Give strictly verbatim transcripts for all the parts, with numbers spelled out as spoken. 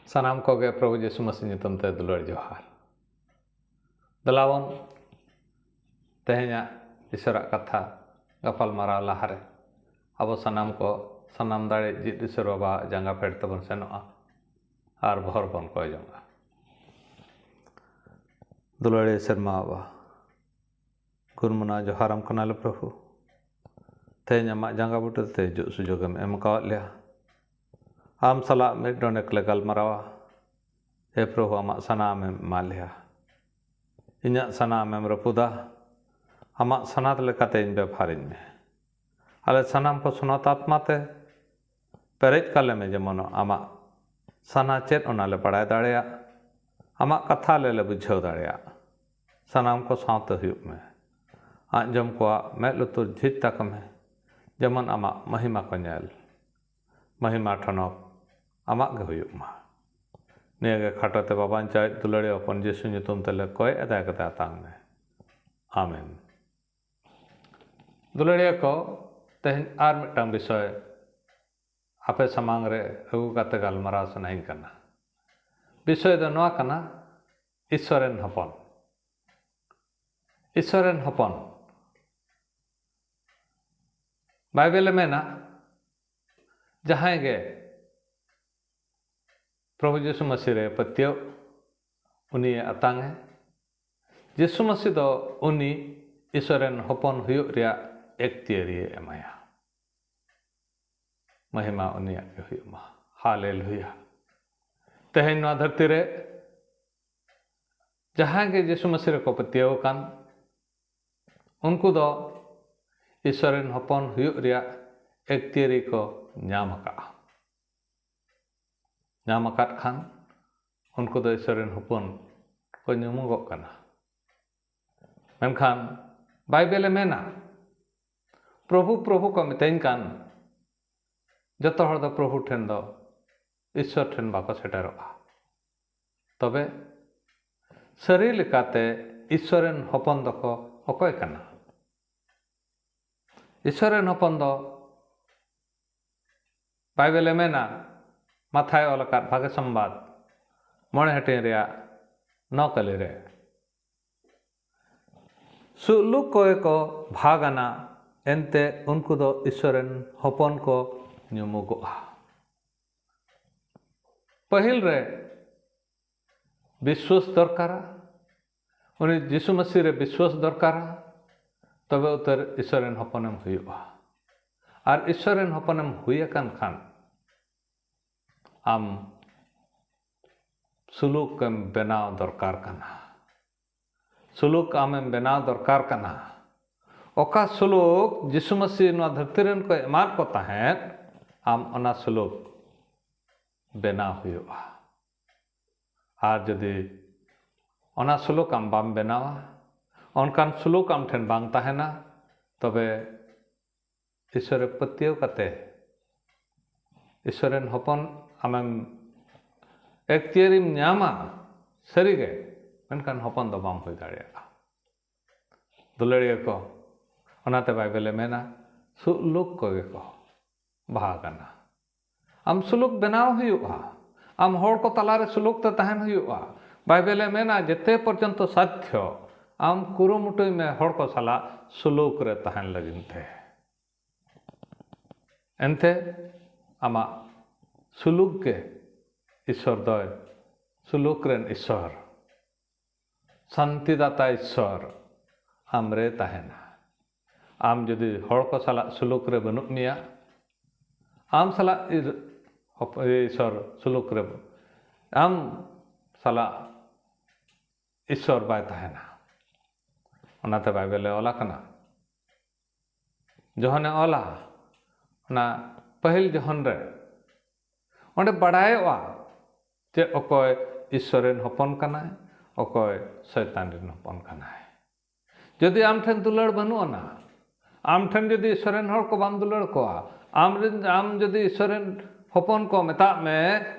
ᱥᱟᱱᱟᱢ ᱠᱚᱜᱮ ᱯᱨᱚᱵᱷᱩ ᱡᱤᱥᱩ ᱢᱟᱹᱥᱤ ᱧᱩᱛᱩᱢ ᱛᱮ ᱫᱩᱞᱟᱹᱲ ᱡᱚᱦᱟᱨ᱾ ᱫᱮᱞᱟᱵᱚᱱ ᱛᱮᱦᱮᱧᱟᱜ ᱤᱥᱚᱨᱟᱜ ᱠᱟᱛᱷᱟ ᱜᱟᱯᱟᱞᱢᱟᱨᱟᱣ ᱞᱟᱦᱟᱨᱮ ᱟᱵᱚ ᱥᱟᱱᱟᱢ ᱠᱚ ᱥᱟᱱᱟᱢ ᱫᱟᱲᱮ ᱡᱤᱛ ᱤᱥᱚᱨ ᱵᱟᱵᱟᱣᱟᱜ ᱡᱟᱸᱜᱟ ᱯᱷᱮᱰ ᱛᱮᱵᱚᱱ ᱥᱮᱱᱚᱜᱼᱟ ᱟᱨ ᱵᱷᱚᱨ ᱵᱚᱱ ᱠᱚᱭ ᱡᱚᱝᱼᱟ᱾ ᱫᱩᱞᱟᱹᱲᱤᱭᱟᱹ ᱥᱮᱨᱢᱟ ᱵᱟᱵᱟ, ᱜᱩᱱᱢᱟᱱᱟᱣ ᱡᱚᱦᱟᱨᱟᱢ ᱠᱟᱱᱟᱞᱮ ᱯᱨᱚᱵᱷᱩ᱾ ᱛᱮᱦᱮᱧ ᱟᱢᱟᱜ ᱡᱟᱸᱜᱟ ᱵᱩᱴᱟᱹ ᱛᱮ ᱦᱤᱡᱩᱜ ᱥᱩᱡᱳᱜᱽ ᱮᱢ ᱮᱢ ᱟᱠᱟᱣᱟᱫ ᱞᱮᱭᱟ᱾ ᱟᱢ ᱥᱟᱞᱟᱜ ᱢᱤᱫ ᱰᱚᱸᱰᱮᱠ ᱞᱮ ᱜᱟᱞᱢᱟᱨᱟᱣᱟ᱾ ᱦᱮ ᱯᱨᱚᱵᱷᱩ, ᱟᱢᱟᱜ ᱥᱟᱱᱟᱢ ᱮᱢ ᱮᱢᱟ ᱞᱮᱭᱟ᱾ ᱤᱧᱟᱹᱜ ᱥᱟᱱᱟᱢ ᱮᱢ ᱨᱟᱹᱯᱩᱫᱟ᱾ ᱟᱢᱟᱜ ᱥᱟᱱᱟᱛ ᱞᱮᱠᱟᱛᱮ ᱤᱧ ᱵᱮᱵᱷᱟᱨᱤᱧ ᱢᱮ᱾ ᱟᱞᱮ ᱥᱟᱱᱟᱢ ᱠᱚ ᱥᱚᱱᱟᱛ ᱟᱛᱢᱟ ᱛᱮ ᱯᱮᱨᱮᱡ ᱠᱟᱞᱮ ᱢᱮ, ᱡᱮᱢᱚᱱ ᱟᱢᱟᱜ ᱥᱟᱱᱟ ᱪᱮᱫ ᱚᱱᱟ ᱞᱮ ᱵᱟᱲᱟᱭ ᱫᱟᱲᱮᱭᱟᱜ, ᱟᱢᱟᱜ ᱠᱟᱛᱷᱟ ᱟᱞᱮ ᱞᱮ ᱵᱩᱡᱷᱟᱹᱣ ᱫᱟᱲᱮᱭᱟᱜ᱾ ᱥᱟᱱᱟᱢ ᱠᱚ ᱥᱟᱶᱛᱮ ᱦᱩᱭᱩᱜ ᱢᱮ᱾ ᱟᱸᱡᱚᱢ ᱠᱚᱣᱟᱜ ᱢᱮᱫ ᱞᱩᱛᱩᱨ ᱡᱷᱤᱡ ᱛᱟᱠᱚ ᱢᱮ, ᱡᱮᱢᱚᱱ ᱟᱢᱟᱜ ᱢᱚᱦᱤᱢᱟ ᱠᱚ ᱧᱮᱞ᱾ ᱢᱚᱦᱤᱢᱟ ᱴᱷᱚᱱᱚᱠ ᱟᱢᱟᱜ ᱜᱮ ᱦᱩᱭᱩᱜ ᱢᱟ᱾ ᱱᱤᱭᱟᱹ ᱜᱮ ᱠᱷᱟᱴᱚ ᱛᱮ ᱵᱟᱵᱟᱧ ᱪᱟᱣᱤᱡ ᱫᱩᱞᱟᱹᱲᱤᱭᱟᱹ ᱦᱚᱯᱚᱱ ᱡᱤᱥᱩ ᱧᱩᱛᱩᱢ ᱛᱮᱞᱮ ᱠᱚᱭ ᱮᱫᱟᱭ ᱠᱟᱛᱮ ᱟᱛᱟᱝ ᱢᱮ᱾ ᱟᱢᱮᱱ᱾ ᱫᱩᱞᱟᱹᱲᱤᱭᱟᱹ ᱠᱚ, ᱛᱮᱦᱮᱧ ᱟᱨ ᱢᱤᱫᱴᱟᱝ ᱵᱤᱥᱚᱭ ᱟᱯᱮ ᱥᱟᱢᱟᱝ ᱨᱮ ᱟᱹᱜᱩ ᱠᱟᱛᱮ ᱜᱟᱞᱢᱟᱨᱟᱣ ᱥᱟᱱᱟᱧ ᱠᱟᱱᱟ᱾ ᱵᱤᱥᱚᱭ ᱫᱚ ᱱᱚᱣᱟ ᱠᱟᱱᱟ, ᱤᱥᱥᱚᱨ ᱨᱮᱱ ᱦᱚᱯᱚᱱ᱾ ᱤᱥᱥᱚᱨ ᱨᱮᱱ ᱦᱚᱯᱚᱱ᱾ ᱵᱟᱭᱵᱮᱞ ᱮ ᱢᱮᱱᱟ, ᱡᱟᱦᱟᱸᱭ ᱜᱮ ᱯᱨᱚᱵᱷᱩ ᱡᱤᱥᱩ ᱢᱟᱹᱥᱤ ᱨᱮ ᱯᱟᱹᱛᱭᱟᱹᱣ, ᱩᱱᱤᱭᱮ ᱟᱛᱟᱝ ᱮ᱾ ᱡᱤᱥᱩ ᱢᱟᱹᱥᱤ ᱫᱚ ᱩᱱᱤ ᱤᱥᱥᱚᱨ ᱨᱮᱱ ᱦᱚᱯᱚᱱ ᱦᱩᱭᱩᱜ ᱨᱮᱭᱟᱜ ᱮᱠᱛᱤᱭᱟᱹᱨᱤᱭᱮ ᱮᱢᱟᱭᱟ᱾ ᱢᱚᱦᱤᱢᱟ ᱩᱱᱤᱭᱟᱜ ᱜᱮ ᱦᱩᱭᱩᱜ ᱢᱟ᱾ ᱦᱟᱞᱮᱞᱩᱭᱟ᱾ ᱛᱮᱦᱮᱧ ᱱᱚᱣᱟ ᱫᱷᱟᱹᱨᱛᱤ ᱨᱮ ᱡᱟᱦᱟᱸᱭ ᱜᱮ ᱡᱤᱥᱩ ᱢᱟᱹᱥᱤ ᱨᱮᱠᱚ ᱯᱟᱹᱛᱭᱟᱹᱣ ᱟᱠᱟᱱ, ᱩᱱᱠᱩ ᱫᱚ ᱤᱥᱥᱚᱨ ᱨᱮᱱ ᱦᱚᱯᱚᱱ ᱦᱩᱭᱩᱜ ᱨᱮᱭᱟᱜ ᱮᱠᱛᱤᱭᱟᱹᱨᱤ ᱠᱚ ᱧᱟᱢ ᱟᱠᱟᱫᱼᱟ᱾ ᱧᱟᱢ ᱟᱠᱟᱫ ᱠᱷᱟᱱ ᱩᱱᱠᱩ ᱫᱚ ᱤᱥᱥᱚᱨ ᱨᱮᱱ ᱦᱚᱯᱚᱱ ᱠᱚ ᱧᱩᱢᱚᱜᱚᱜ ᱠᱟᱱᱟ᱾ ᱢᱮᱱᱠᱷᱟᱱ ᱵᱟᱭᱵᱮᱞ ᱮ ᱢᱮᱱᱟ, ᱯᱨᱚᱵᱷᱩ, ᱯᱨᱚᱵᱷᱩ ᱠᱚ ᱢᱤᱛᱟᱹᱧ ᱠᱟᱱ ᱡᱚᱛᱚ ᱦᱚᱲ ᱫᱚ ᱯᱨᱚᱵᱷᱩ ᱴᱷᱮᱱ ᱫᱚ, ᱤᱥᱥᱚᱨ ᱴᱷᱮᱱ ᱵᱟᱠᱚ ᱥᱮᱴᱮᱨᱚᱜᱼᱟ᱾ ᱛᱚᱵᱮ ᱥᱟᱹᱨᱤ ᱞᱮᱠᱟᱛᱮ ᱤᱥᱥᱚᱨ ᱨᱮᱱ ᱦᱚᱯᱚᱱ ᱫᱚᱠᱚ ᱚᱠᱚᱭ ᱠᱟᱱᱟ? ᱤᱥᱥᱚᱨ ᱨᱮᱱ ᱦᱚᱯᱚᱱ ᱫᱚ ᱵᱟᱭᱵᱮᱞ ᱮ ᱢᱮᱱᱟ, ᱢᱟᱛᱷᱟᱭ ᱚᱞ ᱟᱠᱟᱫ ᱵᱷᱟᱜᱮ ᱥᱚᱢᱵᱟᱫ ᱢᱚᱬᱮ ᱦᱟᱹᱴᱤᱧ ᱨᱮᱭᱟᱜ ᱱᱚ ᱠᱟᱹᱞᱤ ᱨᱮ, ᱥᱩᱞᱩᱠ ᱠᱚᱜᱮ ᱠᱚ ᱵᱷᱟᱜᱽ ᱟᱱᱟ, ᱮᱱᱛᱮ ᱩᱱᱠᱩ ᱫᱚ ᱤᱥᱥᱚᱨ ᱨᱮᱱ ᱦᱚᱯᱚᱱ ᱠᱚ ᱧᱩᱢᱩᱜᱚᱜᱼᱟ᱾ ᱯᱟᱹᱦᱤᱞ ᱨᱮ ᱵᱤᱥᱣᱟᱹᱥ ᱫᱚᱨᱠᱟᱨᱟ, ᱩᱱᱤ ᱡᱤᱥᱩ ᱢᱟᱹᱥᱤ ᱨᱮ ᱵᱤᱥᱣᱟᱹᱥ ᱫᱚᱨᱠᱟᱨᱟ, ᱛᱚᱵᱮ ᱩᱛᱟᱹᱨ ᱤᱥᱥᱚᱨ ᱨᱮᱱ ᱦᱚᱯᱚᱱᱮᱢ ᱦᱩᱭᱩᱜᱼᱟ᱾ ᱟᱨ ᱤᱥᱥᱚᱨ ᱨᱮᱱ ᱦᱚᱯᱚᱱᱮᱢ ᱦᱩᱭ ᱟᱠᱟᱱ ᱠᱷᱟᱱ ᱟᱢ ᱥᱩᱞᱩᱠᱮᱢ ᱵᱮᱱᱟᱣ ᱫᱚᱨᱠᱟᱨ ᱠᱟᱱᱟ᱾ ᱥᱩᱞᱩᱠ ᱟᱢᱮᱢ ᱵᱮᱱᱟᱣ ᱫᱚᱨᱠᱟᱨ ᱠᱟᱱᱟ᱾ ᱚᱠᱟ ᱥᱩᱞᱩᱠ ᱡᱤᱥᱩ ᱢᱟᱹᱥᱤ ᱱᱚᱣᱟ ᱫᱷᱟᱹᱨᱛᱤ ᱨᱮᱱ ᱠᱚ ᱮᱢᱟᱫ ᱠᱚ ᱛᱟᱦᱮᱸᱫ, ᱟᱢ ᱚᱱᱟ ᱥᱩᱞᱩᱠ ᱵᱮᱱᱟᱣ ᱦᱩᱭᱩᱜᱼᱟ᱾ ᱟᱨ ᱡᱩᱫᱤ ᱚᱱᱟ ᱥᱩᱞᱩᱠ ᱟᱢ ᱵᱟᱢ ᱵᱮᱱᱟᱣᱟ, ᱚᱱᱠᱟᱱ ᱥᱩᱞᱩᱠ ᱟᱢ ᱴᱷᱮᱱ ᱵᱟᱝ ᱛᱟᱦᱮᱱᱟ, ᱛᱚᱵᱮ ᱤᱥᱥᱚᱨ ᱨᱮ ᱯᱟᱹᱛᱭᱟᱹᱣ ᱠᱟᱛᱮ ᱤᱥᱥᱚᱨ ᱨᱮᱱ ᱦᱚᱯᱚᱱ ᱟᱢᱮᱢ ᱮᱠᱛᱤᱭᱟᱹᱨᱤᱢ ᱧᱟᱢᱟ ᱥᱟᱹᱨᱤᱜᱮ, ᱢᱮᱱᱠᱷᱟᱱ ᱦᱚᱯᱚᱱ ᱫᱚ ᱵᱟᱢ ᱦᱩᱭ ᱫᱟᱲᱮᱭᱟᱜᱼᱟ᱾ ᱫᱩᱞᱟᱹᱲᱤᱭᱟᱹ ᱠᱚ, ᱚᱱᱟᱛᱮ ᱵᱟᱭᱵᱮᱞᱮ ᱢᱮᱱᱟ, ᱥᱩᱞᱩᱠ ᱠᱚᱜᱮ ᱠᱚ ᱵᱷᱟᱜᱽ ᱟᱱᱟ᱾ ᱟᱢ ᱥᱩᱞᱩᱠ ᱵᱮᱱᱟᱣ ᱦᱩᱭᱩᱜᱼᱟ᱾ ᱟᱢ ᱦᱚᱲ ᱠᱚ ᱛᱟᱞᱟᱨᱮ ᱥᱩᱞᱩᱠ ᱛᱮ ᱛᱟᱦᱮᱱ ᱦᱩᱭᱩᱜᱼᱟ᱾ ᱵᱟᱭᱵᱮᱞᱮ ᱢᱮᱱᱟ, ᱡᱮᱛᱮ ᱯᱚᱨᱡᱚᱱᱛᱚ ᱥᱟᱫᱷᱭᱚ ᱟᱢ ᱠᱩᱨᱩᱢᱩᱴᱩᱭ ᱢᱮ ᱦᱚᱲ ᱠᱚ ᱥᱟᱞᱟᱜ ᱥᱩᱞᱩᱠ ᱨᱮ ᱛᱟᱦᱮᱱ ᱞᱟᱹᱜᱤᱫ ᱛᱮ᱾ ᱮᱱᱛᱮ ᱟᱢᱟᱜ ᱥᱩᱞᱩᱠ ᱜᱮ ᱤᱥᱥᱚᱨ ᱫᱚᱭ, ᱥᱩᱞᱩᱠ ᱨᱮᱱ ᱤᱥᱥᱚᱨ, ᱥᱟᱱᱛᱤᱫᱟᱛᱟ ᱤᱥᱥᱚᱨ ᱟᱢᱨᱮ ᱛᱟᱦᱮᱱᱟ᱾ ᱟᱢ ᱡᱩᱫᱤ ᱦᱚᱲ ᱠᱚ ᱥᱟᱞᱟᱜ ᱥᱩᱞᱩᱠ ᱨᱮ ᱵᱟᱹᱱᱩᱜ ᱢᱮᱭᱟ, ᱟᱢ ᱥᱟᱞᱟᱜ ᱤᱨ-, ᱦᱚᱯ-, ᱤᱥᱥᱚᱨ ᱥᱩᱞᱩᱠ ᱨᱮ, ᱟᱢ ᱥᱟᱞᱟᱜ ᱤᱥᱥᱚᱨ ᱵᱟᱭ ᱛᱟᱦᱮᱱᱟ᱾ ᱚᱱᱟᱛᱮ ᱵᱟᱭᱵᱮᱞᱮ ᱚᱞ ᱟᱠᱟᱱᱟ, ᱡᱚᱦᱚᱱᱮ ᱚᱞᱟ, ᱚᱱᱟ ᱯᱟᱹᱦᱤᱞ ᱡᱚᱦᱚᱱ ᱨᱮ, ᱚᱸᱰᱮ ᱵᱟᱲᱟᱭᱚᱜᱼᱟ ᱡᱮ ᱚᱠᱚᱭ ᱤᱥᱥᱚᱨ ᱨᱮᱱ ᱦᱚᱯᱚᱱ ᱠᱟᱱᱟᱭ, ᱚᱠᱚᱭ ᱥᱚᱭᱛᱟᱱ ᱨᱮᱱ ᱦᱚᱯᱚᱱ ᱠᱟᱱᱟᱭ᱾ ᱡᱩᱫᱤ ᱟᱢ ᱴᱷᱮᱱ ᱫᱩᱞᱟᱹᱲ ᱵᱟᱹᱱᱩᱜ ᱟᱱᱟ, ᱟᱢ ᱴᱷᱮᱱ ᱡᱩᱫᱤ ᱤᱥᱥᱚᱨ ᱨᱮᱱ ᱦᱚᱲ ᱠᱚ ᱵᱟᱢ ᱫᱩᱞᱟᱹᱲ ᱠᱚᱣᱟ, ᱟᱢ ᱨᱮᱱ, ᱟᱢ ᱡᱩᱫᱤ ᱤᱥᱥᱚᱨ ᱨᱮᱱ ᱦᱚᱯᱚᱱ ᱠᱚ, ᱢᱮᱛᱟᱜ ᱢᱮ,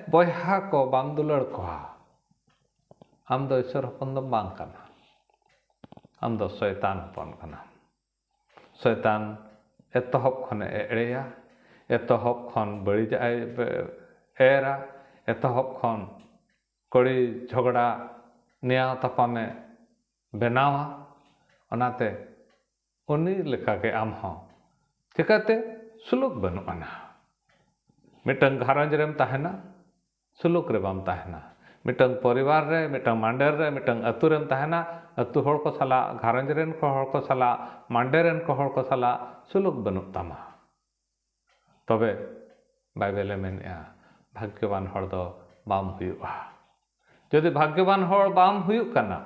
ᱵᱚᱭᱦᱟ ᱠᱚ ᱵᱟᱢ ᱫᱩᱞᱟᱹᱲ ᱠᱚᱣᱟ, ᱟᱢ ᱫᱚ ᱤᱥᱥᱚᱨ ᱦᱚᱯᱚᱱ ᱫᱚᱢ ᱵᱟᱝ ᱠᱟᱱᱟ, ᱟᱢ ᱫᱚ ᱥᱚᱭᱛᱟᱱ ᱦᱚᱯᱚᱱ ᱠᱟᱱᱟᱢ᱾ ᱥᱚᱭᱛᱟᱱ ᱮᱛᱚᱦᱚᱵ ᱠᱷᱚᱱᱮ ᱮᱲᱮᱭᱟ, ᱮᱛᱚᱦᱚᱵ ᱠᱷᱚᱱ ᱵᱟᱹᱲᱤᱡᱟᱜ ᱮ ᱵᱮ-, ᱮᱨᱟ, ᱮᱛᱚᱦᱚᱵ ᱠᱷᱚᱱ ᱠᱚᱲᱤ ᱡᱷᱚᱜᱽᱲᱟ ᱱᱮᱭᱟᱣ ᱛᱟᱯᱟᱢᱮ ᱵᱮᱱᱟᱣᱟ᱾ ᱚᱱᱟᱛᱮ ᱩᱱᱤ ᱞᱮᱠᱟᱜᱮ ᱟᱢ ᱦᱚᱸ᱾ ᱪᱤᱠᱟᱹᱛᱮ? ᱥᱩᱞᱩᱠ ᱵᱟᱹᱱᱩᱜ ᱟᱱᱟ᱾ ᱢᱤᱫᱴᱟᱝ ᱜᱷᱟᱨᱚᱸᱡᱽ ᱨᱮᱢ ᱛᱟᱦᱮᱱᱟ, ᱥᱩᱞᱩᱠ ᱨᱮ ᱵᱟᱢ ᱛᱟᱦᱮᱱᱟ᱾ ᱢᱤᱫᱴᱟᱝ ᱯᱚᱨᱤᱵᱟᱨ ᱨᱮ, ᱢᱤᱫᱴᱟᱝ ᱢᱟᱱᱰᱮᱨ ᱨᱮ, ᱢᱤᱫᱴᱟᱝ ᱟᱹᱛᱩ ᱨᱮᱢ ᱛᱟᱦᱮᱱᱟ, ᱟᱹᱛᱩ ᱦᱚᱲ ᱠᱚ ᱥᱟᱞᱟᱜ, ᱜᱷᱟᱨᱚᱸᱡᱽ ᱨᱮᱱ ᱠᱚ ᱦᱚᱲ ᱠᱚ ᱥᱟᱞᱟᱜ, ᱢᱟᱱᱰᱮᱨ ᱨᱮᱱ ᱠᱚ ᱦᱚᱲ ᱠᱚ ᱥᱟᱞᱟᱜ ᱥᱩᱞᱩᱠ ᱵᱟᱹᱱᱩᱜ ᱛᱟᱢᱟ, ᱛᱚᱵᱮ ᱵᱟᱭᱵᱮᱞᱮ ᱢᱮᱱᱮᱜᱼᱟ, ᱵᱷᱟᱜᱽᱭᱚᱵᱟᱱ ᱦᱚᱲ ᱫᱚ ᱵᱟᱢ ᱦᱩᱭᱩᱜᱼᱟ᱾ ᱡᱩᱫᱤ ᱵᱷᱟᱜᱽᱭᱚᱵᱟᱱ ᱦᱚᱲ ᱵᱟᱢ ᱦᱩᱭᱩᱜ ᱠᱟᱱᱟ,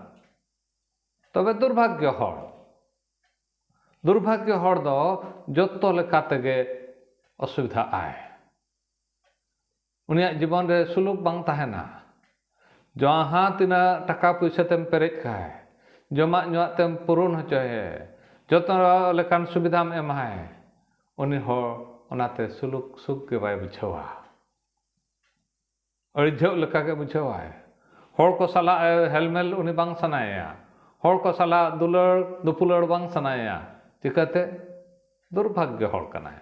ᱛᱚᱵᱮ ᱫᱩᱨᱵᱷᱟᱜᱽᱭᱚ ᱦᱚᱲ᱾ ᱫᱩᱨᱵᱷᱟᱜᱽᱭᱚ ᱦᱚᱲ ᱫᱚ ᱡᱚᱛᱚ ᱞᱮᱠᱟ ᱛᱮᱜᱮ ᱚᱥᱩᱵᱤᱫᱷᱟᱜ ᱟᱭ᱾ ᱩᱱᱤᱭᱟᱜ ᱡᱤᱵᱚᱱ ᱨᱮ ᱥᱩᱞᱩᱠ ᱵᱟᱝ ᱛᱟᱦᱮᱱᱟ᱾ ᱡᱟᱦᱟᱸ ᱛᱤᱱᱟᱹᱜ ᱴᱟᱠᱟ ᱯᱩᱭᱥᱟᱹ ᱛᱮᱢ ᱯᱮᱨᱮᱡ ᱠᱟᱭ, ᱡᱚᱢᱟᱜ ᱧᱩᱣᱟᱜ ᱛᱮᱢ ᱯᱩᱨᱩᱱ ᱦᱚᱪᱚᱭᱮ, ᱡᱚᱛᱚ ᱞᱮᱠᱟᱱ ᱥᱩᱵᱤᱫᱷᱟᱢ ᱮᱢᱟᱭ, ᱩᱱᱤ ᱦᱚᱲ ᱚᱱᱟᱛᱮ ᱥᱩᱞᱩᱠ ᱥᱩᱠ ᱜᱮ ᱵᱟᱭ ᱵᱩᱡᱷᱟᱹᱣᱟ᱾ ᱟᱹᱲᱤᱡᱷᱟᱹᱜ ᱞᱮᱠᱟᱜᱮ ᱵᱩᱡᱷᱟᱹᱣᱟᱭ᱾ ᱦᱚᱲ ᱠᱚ ᱥᱟᱞᱟᱜ ᱮ ᱦᱮᱞᱢᱮᱞ ᱩᱱᱤ ᱵᱟᱝ ᱥᱟᱱᱟᱭᱮᱭᱟ᱾ ᱦᱚᱲ ᱠᱚ ᱥᱟᱞᱟᱜ ᱫᱩᱞᱟᱹᱲ ᱫᱩᱯᱩᱞᱟᱹᱲ ᱵᱟᱝ ᱥᱟᱱᱟᱭᱮᱭᱟ᱾ ᱪᱤᱠᱟᱹᱛᱮ? ᱫᱩᱨᱵᱷᱟᱜᱽᱭᱚ ᱦᱚᱲ ᱠᱟᱱᱟᱭ᱾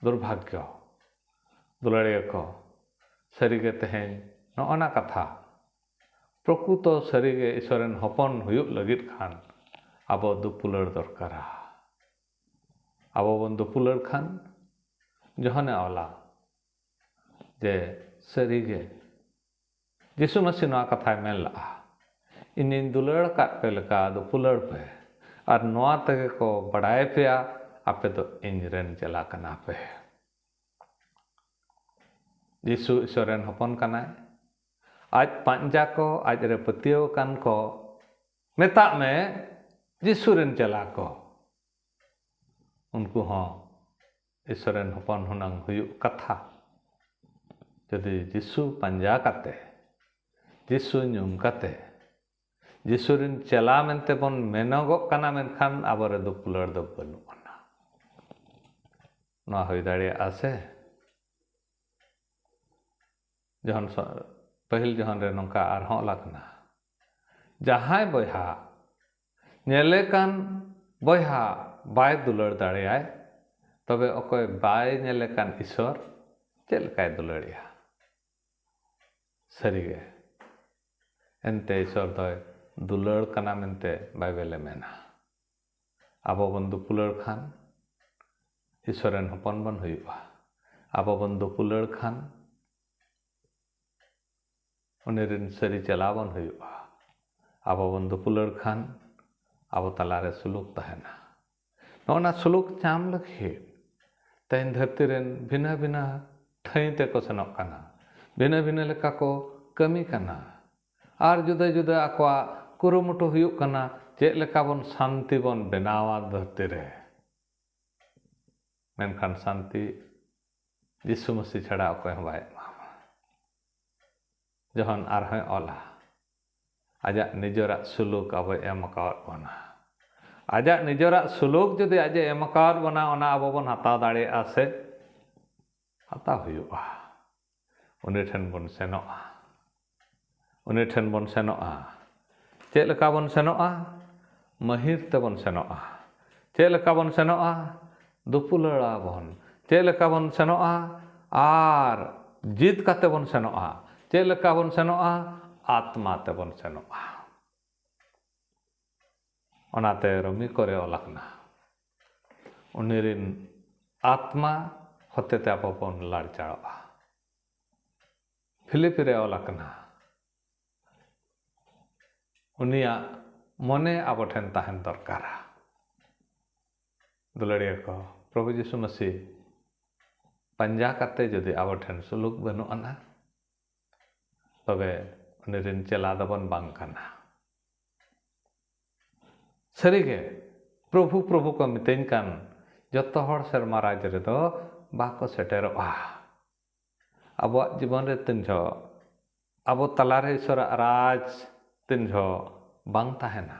ᱫᱩᱨᱵᱷᱟᱜᱽᱭᱚ᱾ ᱫᱩᱞᱟᱹᱲᱤᱭᱟᱹ ᱠᱚ, ᱥᱟᱹᱨᱤᱜᱮ ᱛᱮᱦᱮᱧ ᱱᱚᱜᱼᱚ ᱱᱟ ᱠᱟᱛᱷᱟ, ᱯᱨᱚᱠᱩᱛᱚ ᱥᱟᱹᱨᱤᱜᱮ ᱤᱥᱚᱨ ᱨᱮᱱ ᱦᱚᱯᱚᱱ ᱦᱩᱭᱩᱜ ᱞᱟᱹᱜᱤᱫ ᱠᱷᱟᱱ ᱟᱵᱚ ᱫᱩᱯᱩᱞᱟᱹᱲ ᱫᱚᱨᱠᱟᱨᱟ᱾ ᱟᱵᱚ ᱵᱚᱱ ᱫᱩᱯᱩᱞᱟᱹᱲ ᱠᱷᱟᱱ ᱡᱚᱦᱚᱱᱮ ᱚᱞᱟ ᱡᱮ ᱥᱟᱹᱨᱤᱜᱮ ᱡᱤᱥᱩ ᱢᱟᱹᱥᱤ ᱱᱚᱣᱟ ᱠᱟᱛᱷᱟᱭ ᱢᱮᱱ ᱞᱟᱜᱼᱟ, "ᱤᱧᱤᱧ ᱫᱩᱞᱟᱹᱲ ᱟᱠᱟᱫ ᱯᱮ ᱞᱮᱠᱟ ᱫᱩᱯᱩᱞᱟᱹᱲ ᱯᱮ, ᱟᱨ ᱱᱚᱣᱟ ᱛᱮᱜᱮ ᱠᱚ ᱵᱟᱲᱟᱭ ᱯᱮᱭᱟ ᱟᱯᱮ ᱫᱚ ᱤᱧ ᱨᱮᱱ ᱪᱮᱞᱟ ᱠᱟᱱᱟ ᱯᱮ᱾" ᱡᱤᱥᱩ ᱤᱥᱚᱨ ᱨᱮᱱ ᱦᱚᱯᱚᱱ ᱠᱟᱱᱟᱭ᱾ ᱟᱡ ᱯᱟᱸᱡᱟ ᱠᱚ, ᱟᱡ ᱨᱮ ᱯᱟᱹᱛᱭᱟᱹᱣ ᱟᱠᱟᱱ ᱠᱚ, ᱢᱮᱛᱟᱜ ᱢᱮ ᱡᱤᱥᱩ ᱨᱮᱱ ᱪᱮᱞᱟ ᱠᱚ, ᱩᱱᱠᱩ ᱦᱚᱸ ᱤᱥᱚᱨ ᱨᱮᱱ ᱦᱚᱯᱚᱱ ᱦᱩᱱᱟᱹᱝ ᱦᱩᱭᱩᱜ ᱠᱟᱛᱷᱟ᱾ ᱡᱩᱫᱤ ᱡᱤᱥᱩ ᱯᱟᱸᱡᱟ ᱠᱟᱛᱮ, ᱡᱤᱥᱩ ᱧᱩᱢ ᱠᱟᱛᱮ, ᱡᱤᱥᱩ ᱨᱮᱱ ᱪᱮᱞᱟ ᱢᱮᱱᱛᱮ ᱵᱚᱱ ᱢᱮᱱᱚᱜᱚᱜ ᱠᱟᱱᱟ, ᱢᱮᱱᱠᱷᱟᱱ ᱟᱵᱚ ᱨᱮ ᱫᱩᱯᱩᱞᱟᱹᱲ ᱫᱚ ᱵᱟᱹᱱᱩᱜ ᱟᱱᱟ᱾ ᱱᱚᱣᱟ ᱦᱩᱭ ᱫᱟᱲᱮᱭᱟᱜᱼᱟ ᱥᱮ? ᱡᱚᱦᱚᱱ ᱥᱚ-, ᱯᱟᱹᱦᱤᱞ ᱡᱚᱦᱚᱱ ᱨᱮ ᱱᱚᱝᱠᱟ ᱟᱨᱦᱚᱸ ᱚᱞ ᱟᱠᱟᱱᱟ, ᱡᱟᱦᱟᱸᱭ ᱵᱚᱭᱦᱟ ᱧᱮᱞᱮ ᱠᱟᱱ ᱵᱚᱭᱦᱟ ᱵᱟᱭ ᱫᱩᱞᱟᱹᱲ ᱫᱟᱲᱮᱭᱟᱭ, ᱛᱚᱵᱮ ᱚᱠᱚᱭ ᱵᱟᱭ ᱧᱮᱞᱮ ᱠᱟᱱ ᱤᱥᱚᱨ, ᱪᱮᱫ ᱞᱮᱠᱟᱭ ᱫᱩᱞᱟᱹᱲᱮᱜᱼᱟ? ᱥᱟᱹᱨᱤᱜᱮ, ᱮᱱᱛᱮ ᱤᱥᱚᱨ ᱫᱚᱭ ᱫᱩᱞᱟᱹᱲ ᱠᱟᱱᱟ ᱢᱮᱱᱛᱮ ᱵᱟᱭᱵᱮᱞᱮ ᱢᱮᱱᱟ᱾ ᱟᱵᱚ ᱵᱚᱱ ᱫᱩᱯᱩᱞᱟᱹᱲ ᱠᱷᱟᱱ ᱤᱥᱚᱨ ᱨᱮᱱ ᱦᱚᱯᱚᱱ ᱵᱚᱱ ᱦᱩᱭᱩᱜᱼᱟ᱾ ᱟᱵᱚ ᱵᱚᱱ ᱫᱩᱯᱩᱞᱟᱹᱲ ᱠᱷᱟᱱ ᱩᱱᱤ ᱨᱮᱱ ᱥᱟᱹᱨᱤ ᱪᱮᱞᱟ ᱵᱚᱱ ᱦᱩᱭᱩᱜᱼᱟ᱾ ᱟᱵᱚ ᱵᱚᱱ ᱫᱩᱯᱩᱞᱟᱹᱲ ᱠᱷᱟᱱ ᱟᱵᱚ ᱛᱟᱞᱟᱨᱮ ᱥᱩᱞᱩᱠ ᱛᱟᱦᱮᱱᱟ᱾ ᱱᱚᱜᱼᱚ ᱱᱟ ᱥᱩᱞᱩᱠ ᱧᱟᱢ ᱞᱟᱹᱜᱤᱫ ᱛᱮᱦᱮᱧ ᱫᱷᱟᱹᱨᱛᱤ ᱨᱮᱱ ᱵᱷᱤᱱᱟᱹ ᱵᱷᱤᱱᱟᱹ ᱴᱷᱟᱹᱭ ᱛᱮᱠᱚ ᱥᱮᱱᱚᱜ ᱠᱟᱱᱟ, ᱵᱷᱤᱱᱟᱹ ᱵᱷᱤᱱᱟᱹ ᱞᱮᱠᱟ ᱠᱚ ᱠᱟᱹᱢᱤ ᱠᱟᱱᱟ, ᱟᱨ ᱡᱩᱫᱟᱹ ᱡᱩᱫᱟᱹ ᱟᱠᱚᱣᱟᱜ ᱠᱩᱨᱩᱢᱩᱴᱩ ᱦᱩᱭᱩᱜ ᱠᱟᱱᱟ ᱪᱮᱫ ᱞᱮᱠᱟ ᱵᱚᱱ ᱥᱟᱱᱛᱤ ᱵᱚᱱ ᱵᱮᱱᱟᱣᱟ ᱫᱷᱟᱹᱨᱛᱤ ᱨᱮ᱾ ᱢᱮᱱᱠᱷᱟᱱ ᱥᱟᱱᱛᱤ ᱡᱤᱥᱩ ᱢᱟᱹᱥᱤ ᱪᱷᱟᱲᱟ ᱚᱠᱚᱭ ᱦᱚᱸ ᱵᱟᱭ ᱮᱢᱟᱢᱟ᱾ ᱡᱚᱦᱚᱱ ᱟᱨᱦᱚᱸᱭ ᱚᱞᱟ, ᱟᱡᱟᱜ ᱱᱤᱡᱮᱨᱟᱜ ᱥᱩᱞᱩᱠ ᱟᱵᱚᱭ ᱮᱢ ᱟᱠᱟᱣᱟᱫ ᱵᱚᱱᱟ᱾ ᱟᱡᱟᱜ ᱱᱤᱡᱮᱨᱟᱜ ᱥᱩᱞᱩᱠ ᱡᱩᱫᱤ ᱟᱡ ᱮ ᱮᱢ ᱟᱠᱟᱣᱟᱫ ᱵᱚᱱᱟ, ᱚᱱᱟ ᱟᱵᱚ ᱵᱚᱱ ᱦᱟᱛᱟᱣ ᱫᱟᱲᱮᱭᱟᱜᱼᱟ ᱥᱮ? ᱦᱟᱛᱟᱣ ᱦᱩᱭᱩᱜᱼᱟ᱾ ᱩᱱᱤ ᱴᱷᱮᱱ ᱵᱚᱱ ᱥᱮᱱᱚᱜᱼᱟ᱾ ᱩᱱᱤ ᱴᱷᱮᱱ ᱵᱚᱱ ᱥᱮᱱᱚᱜᱼᱟ᱾ ᱪᱮᱫ ᱞᱮᱠᱟ ᱵᱚᱱ ᱥᱮᱱᱚᱜᱼᱟ? ᱢᱟᱹᱦᱤᱨ ᱛᱮᱵᱚᱱ ᱥᱮᱱᱚᱜᱼᱟ᱾ ᱪᱮᱫ ᱞᱮᱠᱟ ᱵᱚᱱ ᱥᱮᱱᱚᱜᱼᱟ? ᱫᱩᱯᱩᱞᱟᱹᱲ ᱟᱵᱚᱱ᱾ ᱪᱮᱫ ᱞᱮᱠᱟ ᱵᱚᱱ ᱥᱮᱱᱚᱜᱼᱟ? ᱟᱨ ᱡᱤᱫ ᱠᱟᱛᱮ ᱵᱚᱱ ᱥᱮᱱᱚᱜᱼᱟ᱾ ᱪᱮᱫ ᱞᱮᱠᱟ ᱵᱚᱱ ᱥᱮᱱᱚᱜᱼᱟ? ᱟᱛᱢᱟ ᱛᱮᱵᱚᱱ ᱥᱮᱱᱚᱜᱼᱟ᱾ ᱚᱱᱟᱛᱮ ᱨᱳᱢᱤ ᱠᱚᱨᱮ ᱚᱞ ᱟᱠᱟᱱᱟ, ᱩᱱᱤ ᱨᱤᱱ ᱟᱛᱢᱟ ᱦᱚᱛᱮᱛᱮ ᱟᱵᱚ ᱵᱚᱱ ᱞᱟᱲᱪᱟᱲᱚᱜᱼᱟ᱾ ᱯᱷᱤᱞᱤᱯᱤ ᱨᱮ ᱚᱞ ᱟᱠᱟᱱᱟ, ᱩᱱᱤᱭᱟᱜ ᱢᱚᱱᱮ ᱟᱵᱚ ᱴᱷᱮᱱ ᱛᱟᱦᱮᱱ ᱫᱚᱨᱠᱟᱨᱟ᱾ ᱫᱩᱞᱟᱹᱲᱤᱭᱟᱹ ᱠᱚ, ᱯᱨᱚᱵᱷᱩ ᱡᱤᱥᱩ ᱢᱟᱹᱥᱤ ᱯᱟᱸᱡᱟ ᱠᱟᱛᱮ ᱡᱩᱫᱤ ᱟᱵᱚ ᱴᱷᱮᱱ ᱥᱩᱞᱩᱠ ᱵᱟᱹᱱᱩᱜ ᱟᱱᱟ, ᱛᱚᱵᱮ ᱩᱱᱤ ᱨᱤᱱ ᱪᱮᱞᱟ ᱫᱚᱵᱚᱱ ᱵᱟᱝ ᱠᱟᱱᱟ᱾ ᱥᱟᱹᱨᱤᱜᱮ, ᱯᱨᱚᱵᱷᱩ ᱯᱨᱚᱵᱷᱩ ᱠᱚ ᱢᱤᱛᱟᱹᱧ ᱠᱟᱱ ᱡᱚᱛᱚ ᱦᱚᱲ ᱥᱮᱨᱢᱟ ᱨᱟᱡᱽ ᱨᱮᱫᱚ ᱵᱟᱠᱚ ᱥᱮᱴᱮᱨᱚᱜᱼᱟ᱾ ᱟᱵᱚᱣᱟᱜ ᱡᱤᱵᱚᱱ ᱨᱮ ᱛᱤᱱ ᱡᱚᱦᱚᱜ ᱟᱵᱚ ᱛᱟᱞᱟᱨᱮ ᱤᱥᱚᱨᱟᱜ ᱨᱟᱡᱽ ᱛᱤᱱ ᱡᱚᱦᱚᱜ ᱵᱟᱝ ᱛᱟᱦᱮᱱᱟ,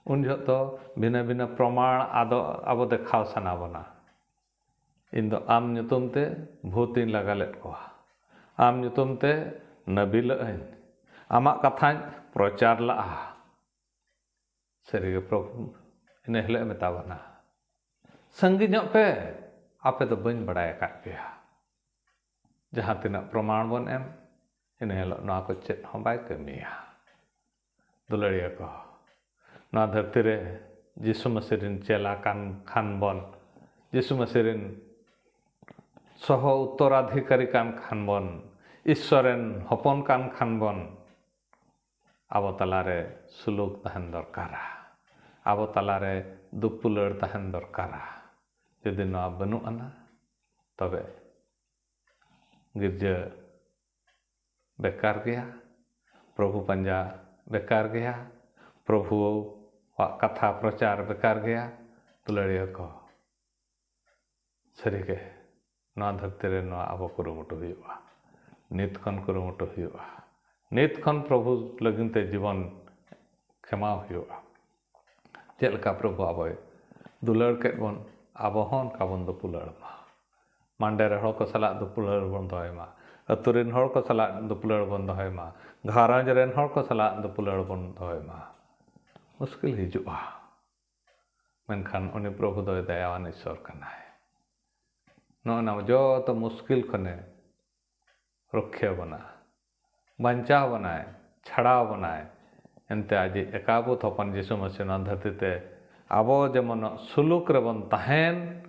ᱩᱱ ᱡᱚᱦᱚᱜ ᱫᱚ ᱵᱷᱤᱱᱟᱹ ᱵᱷᱤᱱᱟᱹ ᱯᱨᱚᱢᱟᱬ ᱟᱫᱚ ᱟᱵᱚ ᱫᱮᱠᱷᱟᱣ ᱥᱟᱱᱟ ᱵᱚᱱᱟ᱾ ᱤᱧ ᱫᱚ ᱟᱢ ᱧᱩᱛᱩᱢ ᱛᱮ ᱵᱷᱩᱛ ᱤᱧ ᱞᱟᱜᱟ ᱞᱮᱫ ᱠᱚᱣᱟ, ᱟᱢ ᱧᱩᱛᱩᱢ ᱛᱮ ᱱᱟᱹᱵᱤᱞᱟᱹᱜ ᱟᱹᱧ, ᱟᱢᱟᱜ ᱠᱟᱛᱷᱟᱧ ᱯᱨᱚᱪᱟᱨ ᱞᱟᱜᱼᱟ᱾ ᱥᱟᱹᱨᱤᱜᱮ ᱯᱨᱚᱵᱷᱩ ᱤᱱᱟᱹ ᱦᱤᱞᱳᱜ ᱮ ᱢᱮᱛᱟ ᱵᱚᱱᱟ, ᱥᱟᱺᱜᱤᱧᱚᱜ ᱯᱮ, ᱟᱯᱮ ᱫᱚ ᱵᱟᱹᱧ ᱵᱟᱲᱟᱭ ᱟᱠᱟᱫ ᱯᱮᱭᱟ᱾ ᱡᱟᱦᱟᱸ ᱛᱤᱱᱟᱹᱜ ᱯᱨᱚᱢᱟᱬ ᱵᱚᱱ ᱮᱢ, ᱤᱱᱟᱹ ᱦᱤᱞᱳᱜ ᱱᱚᱣᱟ ᱠᱚ ᱪᱮᱫ ᱦᱚᱸ ᱵᱟᱭ ᱠᱟᱹᱢᱤᱭᱟ᱾ ᱫᱩᱞᱟᱹᱲᱤᱭᱟᱹ ᱠᱚ, ᱱᱚᱣᱟ ᱫᱷᱟᱹᱨᱛᱤ ᱨᱮ ᱡᱤᱥᱩ ᱢᱟᱹᱥᱤ ᱨᱮᱱ ᱪᱮᱞᱟ ᱠᱟᱱ ᱠᱷᱟᱱ ᱵᱚᱱ, ᱡᱤᱥᱩ ᱢᱟᱹᱥᱤ ᱨᱮᱱ ᱥᱚᱦᱚ ᱩᱛᱛᱚᱨᱟᱫᱷᱤᱠᱟᱨᱤ ᱠᱟᱱ ᱠᱷᱟᱱ ᱵᱚᱱ, ᱤᱥᱥᱚᱨ ᱨᱮᱱ ᱦᱚᱯᱚᱱ ᱠᱟᱱ ᱠᱷᱟᱱ ᱵᱚᱱ, ᱟᱵᱚ ᱛᱟᱞᱟᱨᱮ ᱥᱩᱞᱩᱠ ᱛᱟᱦᱮᱱ ᱫᱚᱨᱠᱟᱨᱟ᱾ ᱟᱵᱚ ᱛᱟᱞᱟᱨᱮ ᱫᱩᱯᱩᱞᱟᱹᱲ ᱛᱟᱦᱮᱱ ᱫᱚᱨᱠᱟᱨᱟ᱾ ᱡᱩᱫᱤ ᱱᱚᱣᱟ ᱵᱟᱹᱱᱩᱜ ᱟᱱᱟ, ᱛᱚᱵᱮ ᱜᱤᱨᱡᱟᱹ ᱵᱮᱠᱟᱨ ᱜᱮᱭᱟ, ᱯᱨᱚᱵᱷᱩ ᱯᱟᱸᱡᱟ ᱵᱮᱠᱟᱨ ᱜᱮᱭᱟ, ᱯᱨᱚᱵᱷᱩᱣᱟᱜ ᱠᱟᱛᱷᱟ ᱯᱨᱚᱪᱟᱨ ᱵᱮᱠᱟᱨ ᱜᱮᱭᱟ᱾ ᱫᱩᱞᱟᱹᱲᱤᱭᱟᱹ ᱠᱚ, ᱥᱟᱹᱨᱤᱜᱮ ᱱᱚᱣᱟ ᱫᱷᱟᱹᱨᱛᱤ ᱨᱮ ᱱᱚᱣᱟ ᱟᱵᱚ ᱠᱩᱨᱩᱢᱩᱴᱩ ᱦᱩᱭᱩᱜᱼᱟ᱾ ᱱᱤᱛ ᱠᱷᱚᱱ ᱠᱩᱨᱩᱢᱩᱴᱩ ᱦᱩᱭᱩᱜᱼᱟ᱾ ᱱᱤᱛ ᱠᱷᱚᱱ ᱯᱨᱚᱵᱷᱩ ᱞᱟᱹᱜᱤᱫ ᱛᱮ ᱡᱤᱵᱚᱱ ᱠᱷᱮᱢᱟᱣ ᱦᱩᱭᱩᱜᱼᱟ᱾ ᱪᱮᱫ ᱞᱮᱠᱟ ᱯᱨᱚᱵᱷᱩ ᱟᱵᱚᱭ ᱫᱩᱞᱟᱹᱲ ᱠᱮᱫ ᱵᱚᱱ, ᱟᱵᱚ ᱦᱚᱸ ᱚᱱᱠᱟ ᱵᱚᱱ ᱫᱩᱯᱩᱞᱟᱹᱲ ᱢᱟ᱾ ᱢᱟᱱᱰᱮ ᱨᱮᱱ ᱦᱚᱲ ᱠᱚ ᱥᱟᱞᱟᱜ ᱫᱩᱯᱩᱞᱟᱹᱲ ᱵᱚᱱ ᱫᱚᱦᱚᱭ ᱢᱟ᱾ ᱟᱹᱛᱩ ᱨᱮᱱ ᱦᱚᱲ ᱠᱚ ᱥᱟᱞᱟᱜ ᱫᱩᱯᱩᱞᱟᱹᱲ ᱵᱚᱱ ᱫᱚᱦᱚᱭ ᱢᱟ᱾ ᱜᱷᱟᱨᱚᱸᱡᱽ ᱨᱮᱱ ᱦᱚᱲ ᱠᱚ ᱥᱟᱞᱟᱜ ᱫᱩᱯᱩᱞᱟᱹᱲ ᱵᱚᱱ ᱫᱚᱦᱚᱭ ᱢᱟ᱾ ᱢᱩᱥᱠᱤᱞ ᱦᱤᱡᱩᱜᱼᱟ, ᱢᱮᱱᱠᱷᱟᱱ ᱩᱱᱤ ᱯᱨᱚᱵᱷᱩ ᱫᱚᱭ ᱫᱟᱭᱟᱣᱟᱱ ᱤᱥᱥᱚᱨ ᱠᱟᱱᱟᱭ᱾ ᱱᱚᱜᱼᱚ ᱱᱚᱣᱟ ᱡᱚᱛᱚ ᱢᱩᱥᱠᱤᱞ ᱠᱷᱚᱱᱮ ᱨᱩᱠᱷᱤᱭᱟᱹ ᱵᱚᱱᱟ, ᱵᱟᱧᱪᱟᱣ ᱵᱚᱱᱟᱭ, ᱪᱷᱟᱲᱟᱣ ᱵᱚᱱᱟᱭ᱾ ᱮᱱᱛᱮ ᱟᱡᱤᱡ ᱮᱠᱟᱵᱩᱛ ᱦᱚᱯᱚᱱ ᱡᱤᱥᱩ ᱢᱟᱹᱥᱤ ᱱᱚᱣᱟ ᱫᱷᱟᱹᱨᱛᱤ ᱛᱮ ᱟᱵᱚ ᱡᱮᱢᱚᱱ ᱥᱩᱞᱩᱠ ᱨᱮᱵᱚᱱ ᱛᱟᱦᱮᱱ,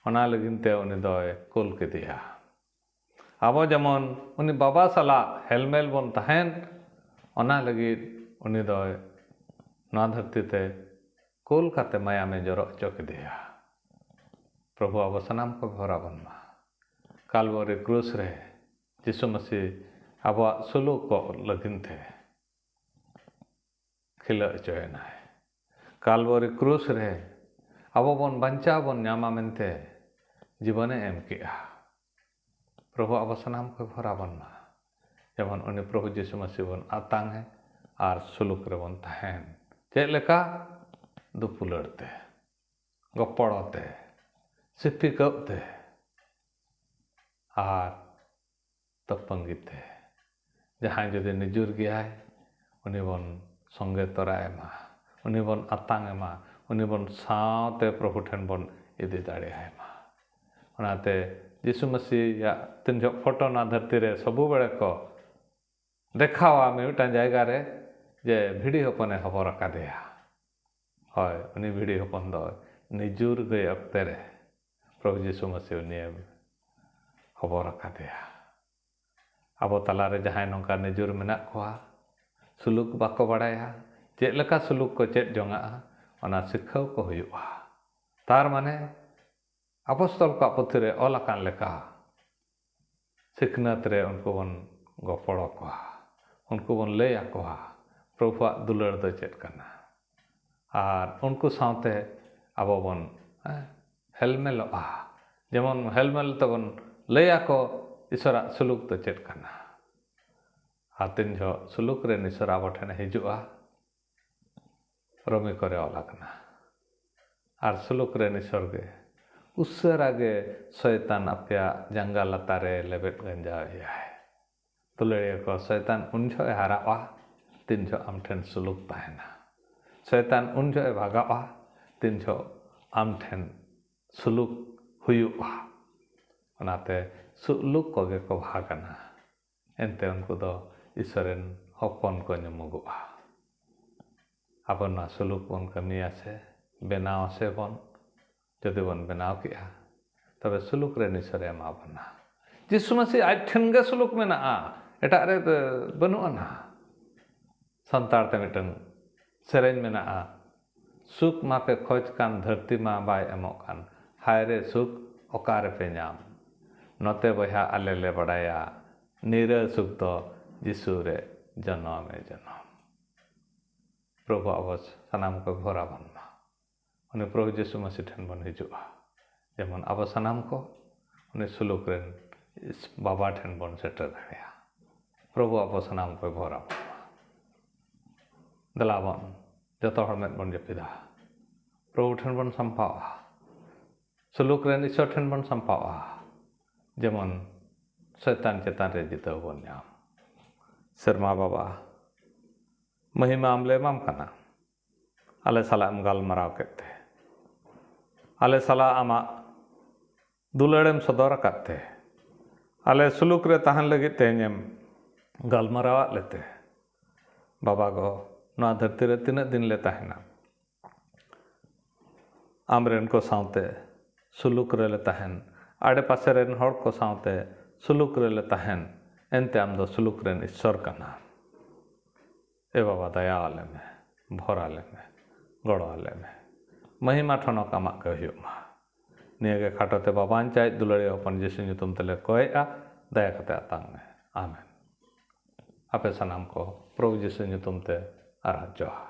ᱚᱱᱟ ᱞᱟᱹᱜᱤᱫ ᱛᱮ ᱩᱱᱤ ᱫᱚᱭ ᱠᱩᱞ ᱠᱮᱫᱮᱭᱟ᱾ ᱟᱵᱚ ᱡᱮᱢᱚᱱ ᱩᱱᱤ ᱵᱟᱵᱟ ᱥᱟᱞᱟᱜ ᱦᱮᱞᱢᱮᱞ ᱵᱚᱱ ᱛᱟᱦᱮᱱ, ᱚᱱᱟ ᱞᱟᱹᱜᱤᱫ ᱩᱱᱤ ᱫᱚᱭ ᱱᱚᱣᱟ ᱫᱷᱟᱹᱨᱛᱤ ᱛᱮ ᱠᱩᱞ ᱠᱟᱛᱮ ᱢᱟᱭᱟᱢᱮ ᱡᱚᱨᱚ ᱦᱚᱪᱚ ᱠᱮᱫᱮᱭᱟ᱾ ᱯᱨᱚᱵᱷᱩ ᱟᱵᱚ ᱥᱟᱱᱟᱢ ᱠᱚ ᱵᱷᱚᱨ ᱟᱵᱚᱱ ᱢᱟ᱾ ᱠᱟᱞᱵᱚᱨᱤ ᱠᱨᱩᱥ ᱨᱮ ᱡᱤᱥᱩ ᱢᱟᱹᱥᱤ ᱟᱵᱚᱣᱟᱜ ᱥᱩᱞᱩᱠ ᱠᱚ ᱞᱟᱹᱜᱤᱫ ᱛᱮ ᱠᱷᱤᱞᱟᱹ ᱦᱚᱪᱚᱭᱮᱱᱟᱭ᱾ ᱠᱟᱞᱵᱚᱨᱤ ᱠᱨᱩᱥ ᱨᱮ ᱟᱵᱚ ᱵᱚᱱ ᱵᱟᱧᱪᱟᱣ ᱵᱚᱱ ᱧᱟᱢᱟ ᱢᱮᱱᱛᱮ ᱡᱤᱵᱚᱱᱮ ᱮᱢ ᱠᱮᱜᱼᱟ᱾ ᱯᱨᱚᱵᱷᱩ ᱟᱵᱚ ᱥᱟᱱᱟᱢ ᱠᱚᱭ ᱵᱷᱚᱨ ᱟᱵᱚᱱ ᱢᱟ, ᱡᱮᱢᱚᱱ ᱩᱱᱤ ᱯᱨᱚᱵᱷᱩ ᱡᱤᱥᱩ ᱢᱟᱹᱥᱤ ᱵᱚᱱ ᱟᱛᱟᱝ ᱮ ᱟᱨ ᱥᱩᱞᱩᱠ ᱨᱮᱵᱚᱱ ᱛᱟᱦᱮᱱ᱾ ᱪᱮᱫ ᱞᱮᱠᱟ? ᱫᱩᱯᱩᱞᱟᱹᱲ ᱛᱮ, ᱜᱚᱯᱚᱲᱚ ᱛᱮ, ᱥᱤᱯᱤ ᱠᱟᱹᱯ ᱛᱮ ᱟᱨ ᱛᱚᱯᱟᱹᱝᱜᱤ ᱛᱮ᱾ ᱡᱟᱦᱟᱸᱭ ᱡᱩᱫᱤ ᱱᱤᱡᱩᱨ ᱜᱮᱭᱟᱭ, ᱩᱱᱤ ᱵᱚᱱ ᱥᱚᱸᱜᱮ ᱛᱚᱨᱟᱭ ᱢᱟ, ᱩᱱᱤ ᱵᱚᱱ ᱟᱛᱟᱝ ᱮ ᱢᱟ, ᱩᱱᱤ ᱵᱚᱱ ᱥᱟᱶᱛᱮ ᱯᱨᱚᱵᱷᱩ ᱴᱷᱮᱱ ᱵᱚᱱ ᱤᱫᱤ ᱫᱟᱲᱮᱭᱟᱭ ᱢᱟ᱾ ᱚᱱᱟᱛᱮ ᱡᱤᱥᱩ ᱢᱟᱹᱥᱤᱭᱟᱜ ᱛᱤᱱ ᱡᱚᱦᱚᱜ ᱯᱷᱳᱴᱳ ᱱᱚᱣᱟ ᱫᱷᱟᱹᱨᱛᱤ ᱨᱮ ᱥᱚᱵᱩ ᱵᱮᱲᱮ ᱠᱚ ᱫᱮᱠᱷᱟᱣᱟ ᱢᱤᱫᱴᱟᱝ ᱡᱟᱭᱜᱟ ᱨᱮ, ᱡᱮ ᱵᱷᱤᱰᱤ ᱦᱚᱯᱚᱱᱮ ᱦᱚᱵᱚᱨ ᱟᱠᱟᱫᱮᱭᱟ᱾ ᱦᱳᱭ, ᱩᱱᱤ ᱵᱷᱤᱰᱤ ᱦᱚᱯᱚᱱ ᱫᱚ ᱱᱤᱡᱩᱨ ᱜᱟᱹᱭ ᱚᱠᱛᱮ ᱨᱮ ᱯᱨᱚᱵᱷᱩ ᱡᱤᱥᱩ ᱢᱟᱹᱥᱤ ᱩᱱᱤᱭᱮ ᱦᱚᱵᱚᱨ ᱟᱠᱟᱫᱮᱭᱟ᱾ ᱟᱵᱚ ᱛᱟᱞᱟᱨᱮ ᱡᱟᱦᱟᱸᱭ ᱱᱚᱝᱠᱟ ᱱᱤᱡᱩᱨ ᱢᱮᱱᱟᱜ ᱠᱚᱣᱟ, ᱥᱩᱞᱩᱠ ᱵᱟᱠᱚ ᱵᱟᱲᱟᱭᱟ, ᱪᱮᱫ ᱞᱮᱠᱟ ᱥᱩᱞᱩᱠ ᱠᱚ ᱪᱮᱫ ᱡᱚᱝᱟᱜᱼᱟ, ᱚᱱᱟ ᱥᱤᱠᱷᱟᱹᱣ ᱠᱚ ᱦᱩᱭᱩᱜᱼᱟ᱾ ᱛᱟᱨ ᱢᱟᱱᱮ ᱟᱯᱚᱥᱛᱚᱞ ᱠᱚᱣᱟᱜ ᱯᱩᱛᱷᱤ ᱨᱮ ᱚᱞ ᱟᱠᱟᱱ ᱞᱮᱠᱟ ᱥᱤᱠᱷᱱᱟᱹᱛ ᱨᱮ ᱩᱱᱠᱩ ᱵᱚᱱ ᱜᱚᱯᱚᱲᱚ ᱠᱚᱣᱟ, ᱩᱱᱠᱩ ᱵᱚᱱ ᱞᱟᱹᱭ ᱟᱠᱚᱣᱟ ᱯᱨᱚᱵᱷᱩᱣᱟᱜ ᱫᱩᱞᱟᱹᱲ ᱫᱚ ᱪᱮᱫ ᱠᱟᱱᱟ᱾ ᱟᱨ ᱩᱱᱠᱩ ᱥᱟᱶᱛᱮ ᱟᱵᱚ ᱵᱚᱱ, ᱦᱮᱸ, ᱦᱮᱞᱢᱮᱞᱚᱜᱼᱟ᱾ ᱡᱮᱢᱚᱱ ᱦᱮᱞᱢᱮᱞ ᱛᱮᱵᱚᱱ ᱞᱟᱹᱭ ᱟᱠᱚ ᱤᱥᱚᱨᱟᱜ ᱥᱩᱞᱩᱠ ᱫᱚ ᱪᱮᱫ ᱠᱟᱱᱟ᱾ ᱟᱨ ᱛᱤᱱ ᱡᱚᱦᱚᱜ ᱥᱩᱞᱩᱠ ᱨᱮᱱ ᱤᱥᱚᱨ ᱟᱵᱚ ᱴᱷᱮᱱᱮ ᱦᱤᱡᱩᱜᱼᱟ, ᱨᱳᱢᱤ ᱠᱚᱨᱮ ᱚᱞ ᱟᱠᱟᱱᱟ, ᱟᱨ ᱥᱩᱞᱩᱠ ᱨᱮᱱ ᱤᱥᱚᱨ ᱜᱮ ᱩᱥᱟᱹᱨᱟ ᱜᱮ ᱥᱚᱭᱛᱟᱱ ᱟᱯᱮᱭᱟᱜ ᱡᱟᱸᱜᱟ ᱞᱟᱛᱟᱨ ᱨᱮ ᱞᱮᱵᱮᱫ ᱜᱟᱸᱡᱟᱣ ᱮᱭᱟᱭ᱾ ᱫᱩᱞᱟᱹᱲᱤᱭᱟᱹ ᱠᱚ, ᱥᱚᱭᱛᱟᱱ ᱩᱱ ᱡᱚᱦᱚᱜ ᱮ ᱦᱟᱨᱟᱜᱼᱟ, ᱛᱤᱱ ᱡᱚᱦᱚᱜ ᱟᱢ ᱴᱷᱮᱱ ᱥᱩᱞᱩᱠ ᱛᱟᱦᱮᱱᱟ᱾ ᱥᱚᱭᱛᱟᱱ ᱩᱱ ᱡᱚᱦᱚᱜ ᱮ ᱵᱷᱟᱜᱟᱜᱼᱟ, ᱛᱤᱱ ᱡᱚᱦᱚᱜ ᱟᱢ ᱴᱷᱮᱱ ᱥᱩᱞᱩᱠ ᱦᱩᱭᱩᱜᱼᱟ᱾ ᱚᱱᱟᱛᱮ ᱥᱩᱞᱩᱠ ᱠᱚᱜᱮ ᱠᱚ ᱵᱷᱟᱜᱟᱱᱟ, ᱮᱱᱛᱮ ᱩᱱᱠᱩ ᱫᱚ ᱤᱥᱚᱨ ᱨᱮᱱ ᱦᱚᱯᱚᱱ ᱠᱚ ᱧᱩᱢᱩᱜᱚᱜᱼᱟ᱾ ᱟᱵᱚ ᱱᱚᱣᱟ ᱥᱩᱞᱩᱠ ᱵᱚᱱ ᱠᱟᱹᱢᱤᱭᱟ ᱥᱮ ᱵᱮᱱᱟᱣ ᱥᱮ ᱵᱚᱱ, ᱡᱩᱫᱤ ᱵᱚᱱ ᱵᱮᱱᱟᱣ ᱠᱮᱜᱼᱟ, ᱛᱚᱵᱮ ᱥᱩᱞᱩᱠ ᱨᱮ ᱤᱥᱚᱨᱮ ᱮᱢᱟ ᱵᱚᱱᱟ᱾ ᱡᱤᱥᱩ ᱢᱟᱹᱥᱤ ᱟᱡ ᱴᱷᱮᱱ ᱜᱮ ᱥᱩᱞᱩᱠ ᱢᱮᱱᱟᱜᱼᱟ, ᱮᱴᱟᱜ ᱨᱮ ᱵᱟᱹᱱᱩᱜ ᱟᱱᱟ᱾ ᱥᱟᱱᱛᱟᱲ ᱛᱮ ᱢᱤᱫᱴᱟᱝ ᱥᱮᱨᱮᱧ ᱢᱮᱱᱟᱜᱼᱟ, "ᱥᱩᱠ ᱢᱟᱯᱮ ᱠᱷᱚᱡᱽ ᱠᱟᱱ, ᱫᱷᱟᱹᱨᱛᱤ ᱢᱟ ᱵᱟᱭ ᱮᱢᱚᱜ ᱠᱟᱱ, ᱦᱟᱭ ᱨᱮ ᱥᱩᱠ ᱚᱠᱟ ᱨᱮᱯᱮ ᱧᱟᱢ? ᱱᱚᱛᱮ ᱵᱚᱭᱦᱟ ᱟᱞᱮ ᱞᱮ ᱵᱟᱲᱟᱭᱟ, ᱱᱤᱨᱟᱹ ᱥᱩᱠ ᱫᱚ ᱡᱤᱥᱩ ᱨᱮ ᱡᱚᱱᱚᱢᱮ ᱡᱚᱱᱚᱢ᱾" ᱯᱨᱚᱵᱷᱩ ᱟᱵᱚ ᱥᱟᱱᱟᱢ ᱠᱚ ᱵᱷᱚᱨ ᱟᱵᱚᱱ ᱢᱟ᱾ ᱩᱱᱤ ᱯᱨᱚᱵᱷᱩ ᱡᱤᱥᱩ ᱢᱟᱹᱥᱤ ᱴᱷᱮᱱ ᱵᱚᱱ ᱦᱤᱡᱩᱜᱼᱟ, ᱡᱮᱢᱚᱱ ᱟᱵᱚ ᱥᱟᱱᱟᱢ ᱠᱚ ᱩᱱᱤ ᱥᱩᱞᱩᱠ ᱨᱮᱱ ᱵᱟᱵᱟ ᱴᱷᱮᱱ ᱵᱚᱱ ᱥᱮᱴᱮᱨ ᱫᱟᱲᱮᱭᱟᱜᱼᱟ᱾ ᱯᱨᱚᱵᱷᱩ ᱟᱵᱚ ᱥᱟᱱᱟᱢ ᱠᱚᱭ ᱵᱷᱚᱨ ᱟᱵᱚᱱ ᱢᱟ᱾ ᱫᱮᱞᱟ ᱵᱚᱱ ᱡᱚᱛᱚ ᱦᱚᱲ ᱢᱮᱫ ᱵᱚᱱ ᱡᱟᱹᱯᱤᱫᱟ, ᱯᱨᱚᱵᱷᱩ ᱴᱷᱮᱱ ᱵᱚᱱ ᱥᱟᱢᱯᱷᱟᱣᱟ, ᱥᱩᱞᱩᱠ ᱨᱮᱱ ᱤᱥᱚᱨ ᱴᱷᱮᱱ ᱵᱚᱱ ᱥᱟᱢᱯᱷᱟᱣᱟ, ᱡᱮᱢᱚᱱ ᱥᱚᱭᱛᱟᱱ ᱪᱮᱛᱟᱱ ᱨᱮ ᱡᱤᱛᱟᱹᱣ ᱵᱚᱱ ᱧᱟᱢ᱾ ᱥᱮᱨᱢᱟ ᱵᱟᱵᱟ, ᱢᱟᱹᱦᱤᱢᱟ ᱟᱢ ᱞᱮ ᱮᱢᱟᱢ ᱠᱟᱱᱟ, ᱟᱞᱮ ᱥᱟᱞᱟᱜ ᱮᱢ ᱜᱟᱞᱢᱟᱨᱟᱣ ᱠᱮᱫ ᱛᱮ, ᱟᱞᱮ ᱥᱟᱞᱟᱜ ᱟᱢᱟᱜ ᱫᱩᱞᱟᱹᱲᱮᱢ ᱥᱚᱫᱚᱨ ᱟᱠᱟᱫ ᱛᱮ, ᱟᱞᱮ ᱥᱩᱞᱩᱠ ᱨᱮ ᱛᱟᱦᱮᱱ ᱞᱟᱹᱜᱤᱫ ᱛᱮᱦᱮᱧᱮᱢ ᱜᱟᱞᱢᱟᱨᱟᱣᱟᱫ ᱞᱮᱛᱮ, ᱵᱟᱵᱟ ᱜᱚ, ᱱᱚᱣᱟ ᱫᱷᱟᱹᱨᱛᱤ ᱨᱮ ᱛᱤᱱᱟᱹᱜ ᱫᱤᱱ ᱞᱮ ᱛᱟᱦᱮᱱᱟ, ᱟᱢᱨᱮᱱ ᱠᱚ ᱥᱟᱶᱛᱮ ᱥᱩᱞᱩᱠ ᱨᱮᱞᱮ ᱛᱟᱦᱮᱱ, ᱟᱰᱮ ᱯᱟᱥᱮ ᱨᱮᱱ ᱦᱚᱲ ᱠᱚ ᱥᱟᱶᱛᱮ ᱥᱩᱞᱩᱠ ᱨᱮᱞᱮ ᱛᱟᱦᱮᱱ, ᱮᱱᱛᱮ ᱟᱢ ᱫᱚ ᱥᱩᱞᱩᱠ ᱨᱮᱱ ᱤᱥᱥᱚᱨ ᱠᱟᱱᱟᱢ᱾ ᱮ ᱵᱟᱵᱟ, ᱫᱟᱭᱟ ᱟᱞᱮ ᱢᱮ, ᱵᱷᱚᱨ ᱟᱞᱮ ᱢᱮ, ᱜᱚᱲᱚ ᱟᱞᱮ ᱢᱮ᱾ ᱢᱟᱹᱦᱤᱢᱟ ᱴᱷᱚᱱᱚᱠ ᱟᱢᱟᱜ ᱜᱮ ᱦᱩᱭᱩᱜ ᱢᱟ᱾ ᱱᱤᱭᱟᱹ ᱜᱮ ᱠᱷᱟᱴᱚ ᱛᱮ ᱵᱟᱵᱟ ᱟᱧᱪᱟᱭᱤᱡ ᱫᱩᱞᱟᱹᱲᱤᱭᱟᱹ ᱦᱚᱯᱚᱱ ᱡᱤᱥᱩ ᱧᱩᱛᱩᱢ ᱛᱮᱞᱮ ᱠᱚᱭᱮᱜᱼᱟ, ᱫᱟᱭᱟ ᱠᱟᱛᱮ ᱟᱛᱟᱝ ᱢᱮ᱾ ᱟᱢᱮᱱ᱾ ᱟᱯᱮ ᱥᱟᱱᱟᱢ ᱠᱚ ᱯᱨᱚᱵᱷᱩ ᱡᱤᱥᱩ ᱧᱩᱛᱩᱢ ᱛᱮ ᱟᱨᱦᱚᱸ ᱡᱚᱦᱟᱨ᱾